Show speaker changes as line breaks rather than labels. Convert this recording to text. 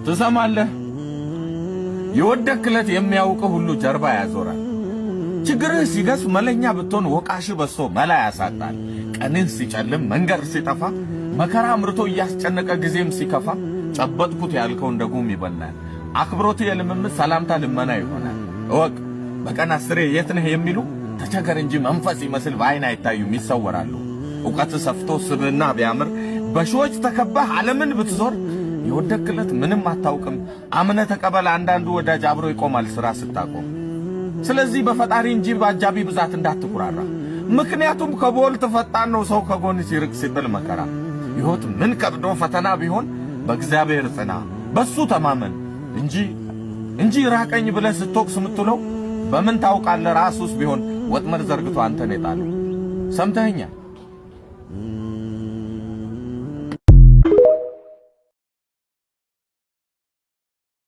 ትሰማለህ? የወደክለት የሚያውቅህ ሁሉ ጀርባ ያዞራል። ችግርህ ሲገዝፍ መለኛ ብትሆን ወቃሽ በዝቶ መላ ያሳጣል። ቀንህ ሲጨልም መንገድ ሲጠፋ መከራ አምርቶ እያስጨነቀ ጊዜም ሲከፋ ጨበጥኩት ያልከው እንደ ጉም ይበናል። አክብሮት የልምምድ ሰላምታ ልመና ይሆናል። እወቅ፣ በቀን 10 የት ነህ የሚሉ ተቸገር እንጂ መንፈስ ይመስል በአይን አይታዩም፣ ይሰወራሉ። እውቀት ሰፍቶ ስብዕና ቢያምር በሺዎች ተከባህ ዓለምን ብትዞር የወደክለት ምንም አታውቅም። አምነህ ተቀበል። አንዳንዱ ወዳጅ አብሮ ይቆማል ስራ ስታቆም። ስለዚህ በፈጣሪ እንጂ በአጃቢ ብዛት እንዳትኩራራ። ምክንያቱም ከቦልት ፈጣን ነው ሰው ከጎን ሲርቅ ሲጥል መከራ። ሕይወት ምን ከብዶ ፈተና ቢሆን በእግዚአብሔር ጽና፣ በሱ ተማመን እንጂ ራቀኝ ብለህ ስትወቅስ የምትውለው በምን ታውቃለህ? ራሱስ ቢሆን ወጥመድ ዘርግቶ አንተን የጣለው። ሰምተኸኛል?